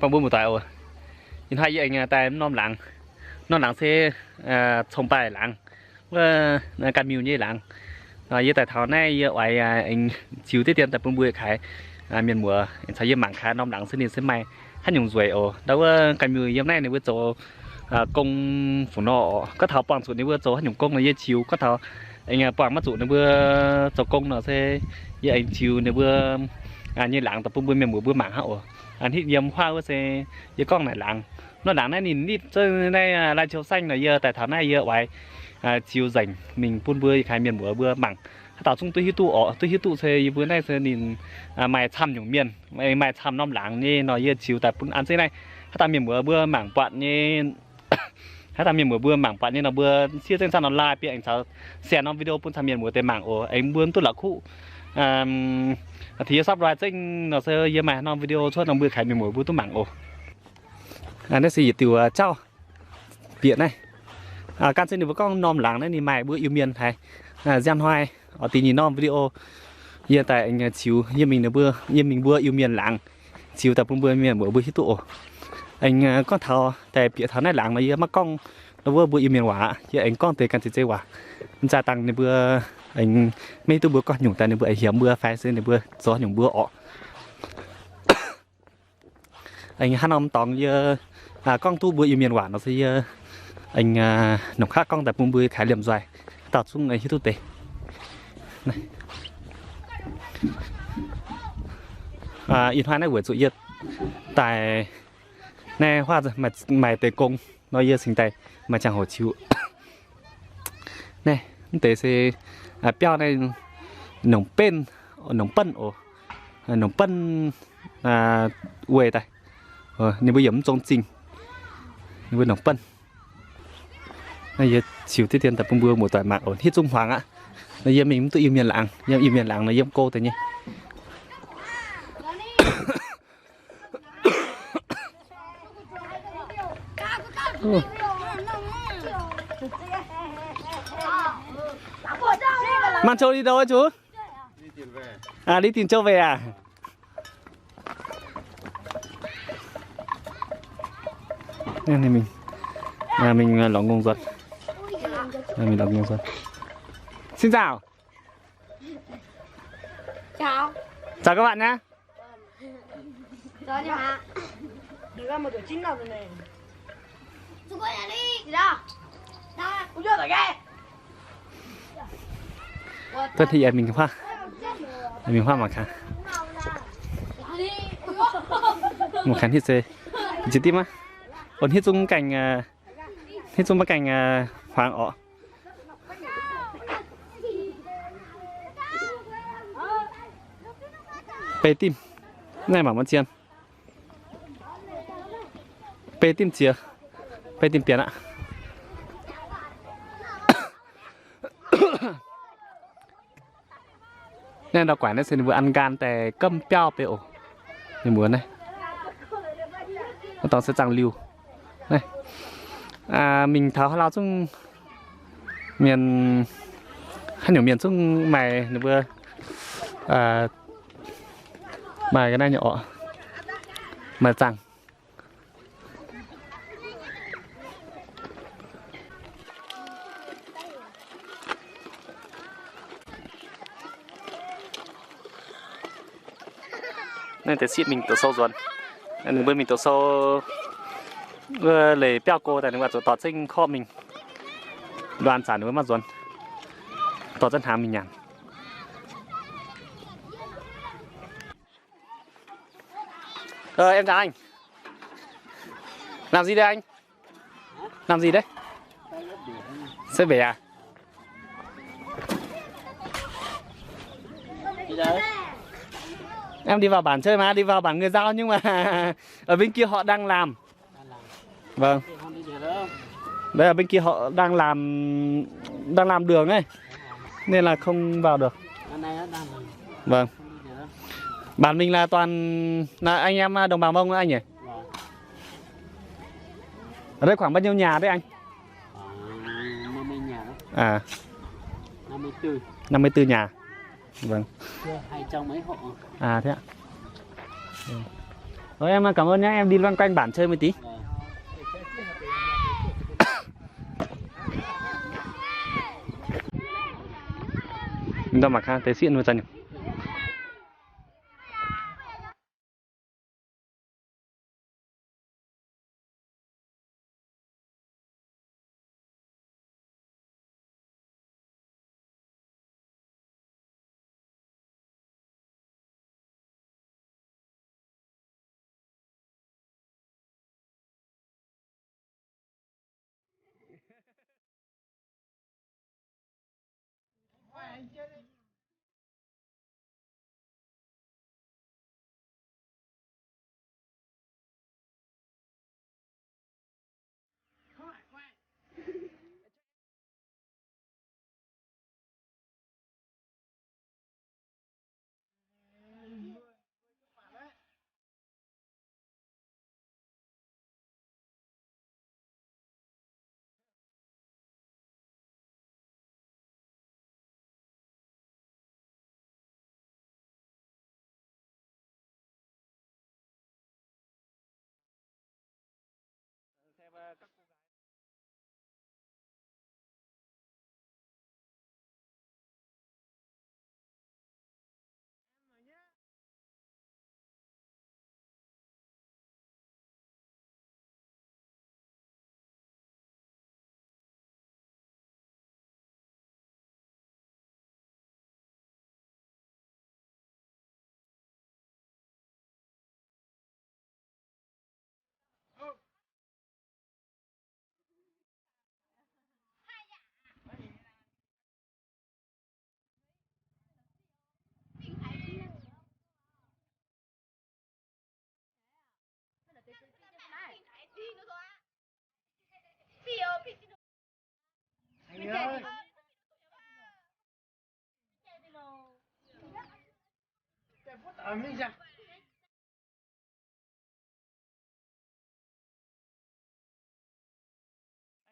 Buangh mbuo muoz-doic oc. Ih hnoi yie aengx daaih norm laangz. Norm laangz se cong-baaih laangz, wuov ganh miuh nyei laangz. Nor yie daaih taux naaiv yie oix aengx ziux diqv dien daaih bun mbuo kaaix mienh muoz aengx caux yie mangc kaaix norm laangz se ninh se maaih haaix nyungc nzueic oc. Ndau wuov ganh miuh yiem naaiv ninh mbuo zoux gong fungc nor oc. Gorngv taux buangh zuqc ninh mbuo zoux haaix nyungc gong nor yie ziux. Gorngv taux aengx buangh maiv zuqc ninh mbuo zoux gong nor se yie aengx ziux ninh mbuo nyei laangz daaih bun mbuo mienh muoz mbuo mangc hnangv oc. A'hneiv yiem huaav wuov se yie gorngv naaic laangz. Nor laangz naaiv ninh nitv zunv naaiv lai-ciou saengv nor yie daaih taux naaiv yie oix ziux nzengc mingh bun mbuo kaaix mienh muoz mbuo mangc. Haaix dauh zungv duqv hiuv duqv oc. Duqv hiuv duqv se yie mbuo naaiv se ninh maaih camv nyungc mienh, maaih camv norm laangz nyei nor yie ziux daaih bun an zengv naaiv haaix dauh mienh muoz mbuo mangc buatc nyei. Haaix dauh mienh muoz mbuo mangc buatc nyei nor mbuo siev zengv zaangv nor like bieqc aengx caux share norm video bun caux mienh muoz deix mangc oc. Aengx mbuo duqv la'kuqv taux yie subscribe zengv nor se yie maaih norm video cuotv nor mbuo kaaix mienh muoz mbuo duqv mangc oc. Naaiv se yietc diuc jauv bieqc naaiv. Gan se ninh mbuo gorngv norm laangz naaiv ninh maaih mbuo Iu-Mienh haic. Nziaamv hnoi oix dingh nyei norm video yie daaih ziux yie mingh ninh mbuo, yie mingh mbuo Iu-Mienh laangz ziux daaih bun mbuo mienh muoz mbuo hiuv duqv oc. Aengx gorngv taux daaih bieqc taux naaiv laangz nor yie maiv gorngv wuov mbuo Iu-Mienh waac, yie aengx gorngv deix ganh zeiv zeiv waac. M'zaaih dangh ninh mbuo aengx maiv hiuv duqv mbuo gorngv nyungc daaih ninh mbuo aengx hiemx mbuo fai se ninh mbuo zoux nyungc mbuo orqc. Aengx haaix norm dorngx yie gorngv duqv mbuo Iu-Mienh waac nor se yie aengx nongc qaqv gorngv daaih bun mbuo kaaix liemh nzoih, haaix dauh zungv hiuv duqv deix. Ih hnoi naaiv weic zuqc yie daaih naaiv huaav maaih deix gong nor yie cingx daaih maaih ziangh hoc ziux. Naaiv mv deix se biauv naaiv nongc benv, nongc benv oc. Nongc benv weih daaih. Ninh mbuo yaac mv zong zingh. Ninh mbuo nongc benv. Naaiv yie ziux diqv dien daaih bun mbuo muoz-doic mangc oc. Hitv zungv hmuangx aqv. Naaiv yie mingh mv duqv Iu-Mienh laangz. Yiem Iu-Mienh laangz nor yiem go deix nyei. Mangc zhou li ndou zuqc. Li dinh zhou weih aqv. Mingh lorz ngongh nzuonx. Mingh lorz ngongh nzuonx. Xin chào. Chào. Chào các bạn nhé. Tuân thị mingh huaav, mingh huaav mangc gaax. Mangc gaax hitv se nziex dimv aqv. Ov, hitv zungv gaengh, hitv zungv maiv gaengh hmuangx orqc. Beiv dimv, naaiv mangc maiv zien. Beiv dimv ziex, beiv dimv bienx aqv. Naaiv ndau guaaic naaiv se ninh mbuo an nqaang daaih gomv biauv beiv oc. Ninh mbuo naaiv, wuov dorngx se zaangh liuh. Naaiv mingh taux haaix lauh zungv mienh, haaix nyungc mienh zungv maaih ninh mbuo maaih ga'naaiv nyei orqc, maaih zaangh. Naaiv deix sieqv mingh doqc sou nzuonx. Ninh mbuo mingh doqc sou, wuov leih biauv go daaih ninh mbuo zuqc dorh zengv korqv mingh. Luan zanc ninh mbuo maiv nzuonx, dorh zengv hnaangx mingh nyanc. Ơ, em chào anh. Làm gì đây anh? Làm gì đấy? Xếp bể à? Đi đâu? Em đi vào bản chơi mà, đi vào bản người Dao nhưng mà ở bên kia họ đang làm. Vâng. Đấy, ở bên kia họ đang làm, đang làm đường ấy. Nên là không vào được. Vâng. Bản mình là toàn là anh em đồng bào Mông đó anh nhỉ? Ở đây khoảng bao nhiêu nhà đấy anh? Khoảng năm mươi nhà đấy. À. Năm mươi tư. Năm mươi tư nhà. Vâng. Chưa, hai trăm mấy hộ. À, thế ạ. Ừ. Thôi em cảm ơn nhá, em đi loanh quanh bản chơi một tí. Ndo mangc kang teix sieqv nu zanh. Xem, ờ, các cô gái. Anh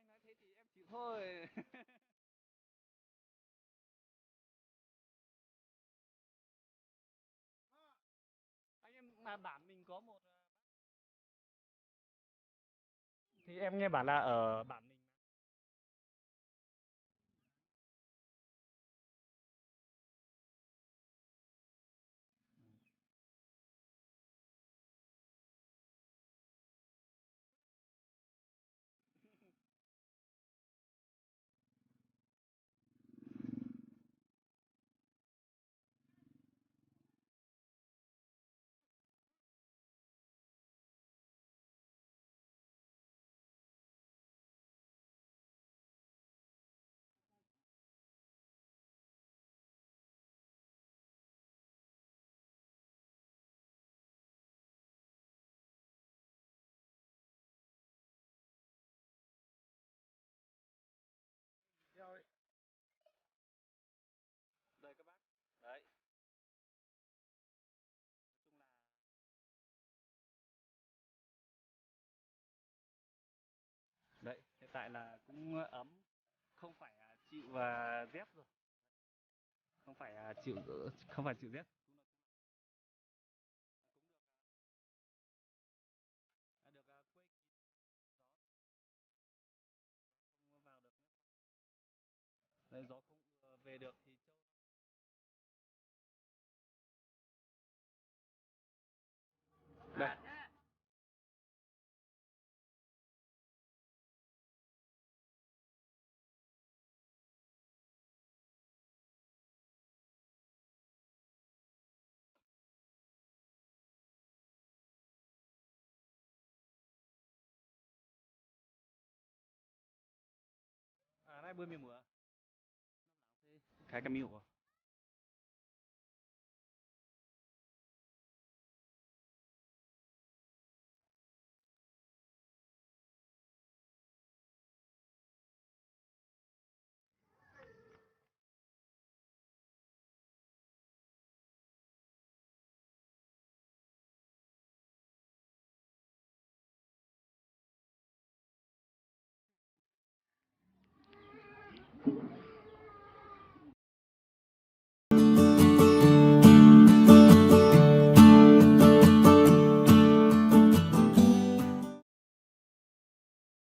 nói thế thì em chịu thôi. Anh em, mà bản mình có một, ờ, thì em nghe bảo là ở bản mình. Đây các bác. Đấy. Đấy, hiện tại là cũng ấm, không phải, à, chịu, à, dép rồi. Không phải, à, chịu, không phải chịu dép. Đã được, à, quây kín gió. Không vào được nước. Đấy, gió không ùa về được thì trâu. Đây. À, nãy bơi mì mửa. Cái cái mì mửa.